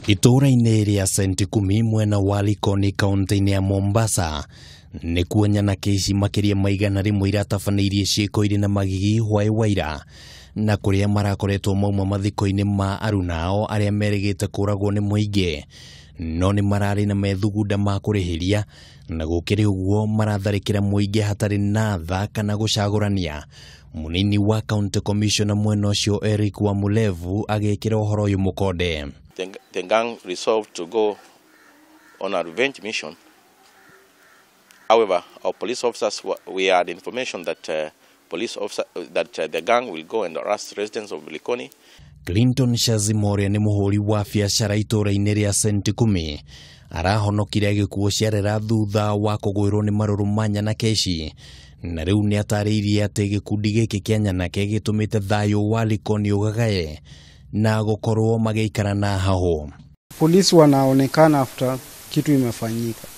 Itũũra-inĩ rĩa St Kumi mwena wa Likoni kaunti-inĩ ya Mombasa nĩkuo nyanake ici makĩria ma 100 iratabanĩirie ciĩko irĩ na magigi hwaĩ waira na kũrĩa marakoretwo mauma mathiko-inĩ ma arunao arĩa merĩgĩte kũragwo nĩ mũingĩ no nĩ mararĩ na methugunda ma kũrĩhĩria na gũkĩrĩ ũguo maratharĩkĩra mũingĩ hatarĩ na tha kana gũcagũrania. Mũnini wa County Commissioner mwena ũcio Eric Wamulevu agĩkĩra ũhoro ũyũ mũkonde. The gang resolved to go on a revenge mission. However, our police officers, we had information that the gang will go and arrest residents of Likoni. Clinton Shazimoria nĩ mũhũri wa biacara itũũra-inĩ rĩa St Kumi arahonokire gĩkuũ ciarera thutha wa kũgwĩrwo nĩ marũrũ ma nyanake ici na rĩu nĩ atarĩirie atĩ gĩkundi gĩkĩ kĩa nyanake gĩtũmĩte thayũ wa Likoni ũgagaye na gũkorwo magĩikara na hahũ. Polisi wanaonekana after kitu imefanyika.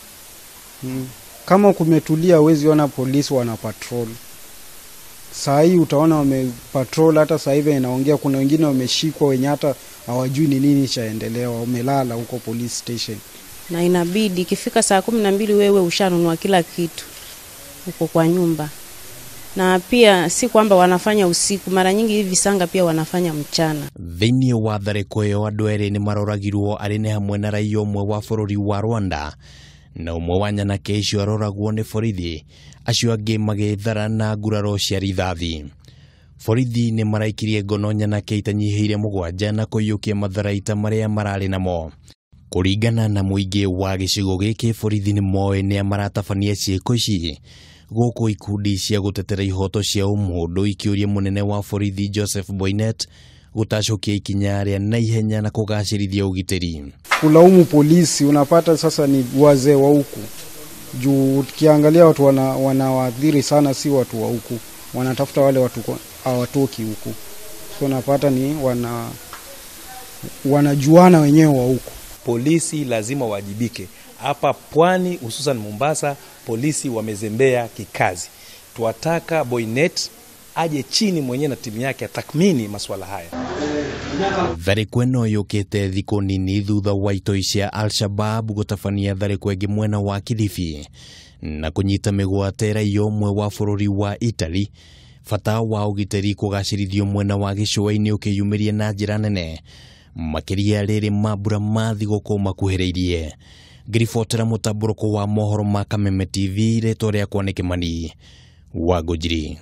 Kama kumetulia huwezi ona polisi wana patrol. Saa hii utaona wame patrol, hata saa hivi inaongea kuna wengine wameshikwa wenye hata hawajui ni nini chaendelea, wamelala huko police station. Na inabidi ikifika saa 12 wewe ushanunua kila kitu huko kwa nyumba. Na pia si kwamba wanafanya usiku, mara nyingi hivi visanga pia wanafanya mchana. Thĩinĩ wa tharĩko ĩyo andũ erĩ nĩ maroragirwo arĩ nĩ hamwe na raia ũmwe wa bũrũri wa Rwanda na ũmwe wa nyanake icio aroragwo nĩ borithi acio angĩ magĩthara na nguraro cia rithathi. Borithi nĩ maraikirie ngono nyanake itanyihĩire 7 na kũiyũkia matharaita marĩa mararĩ namo. Kũringana na mũingĩ wa gĩcigo gĩkĩ borithi nĩ moĩ nĩa maratabania ciĩko ici gũkũ ikundi cia gũtetera ihoto cia ũmũndũ ikĩũria mũnene wa borithi Joseph Boynet gũtacũkia ikinya rĩa naihenya na kũgacĩrithia ũgitĩri. Kulaumu polisi unapata sasa ni wazee wa huku. Juu ukiangalia watu wanawaadhiri sana si watu wa huku, wanatafuta wale watu hawatoki huku. So unapata ni wanajuana wenyewe wa huku. Polisi lazima wajibike. Hapa pwani hususan Mombasa polisi wamezembea kikazi. Tuwataka Boynet aje chini mwenyewe na timu yake atathmini masuala haya. Tharĩko ĩno yũkĩte thikũ nini thutha wa itoi cia Al-Shabaab gũtabania tharĩko ĩngĩ mwena wa Kilifi na kũnyita mĩgwate raia ũmwe wa bũrũri wa Italy. Bata wa ũgitĩri kũgacĩrithio mwena wa gĩcũa-inĩ ũkĩyumĩria na njĩra nene makĩria rĩrĩ mambura ma thigũkũ makuhĩrĩirie. Ngĩribotera mũtambũrũko wa mohoro ma Kameme TV, rĩtwa rĩakwa nĩ Kĩmani wa Ngũnjiri.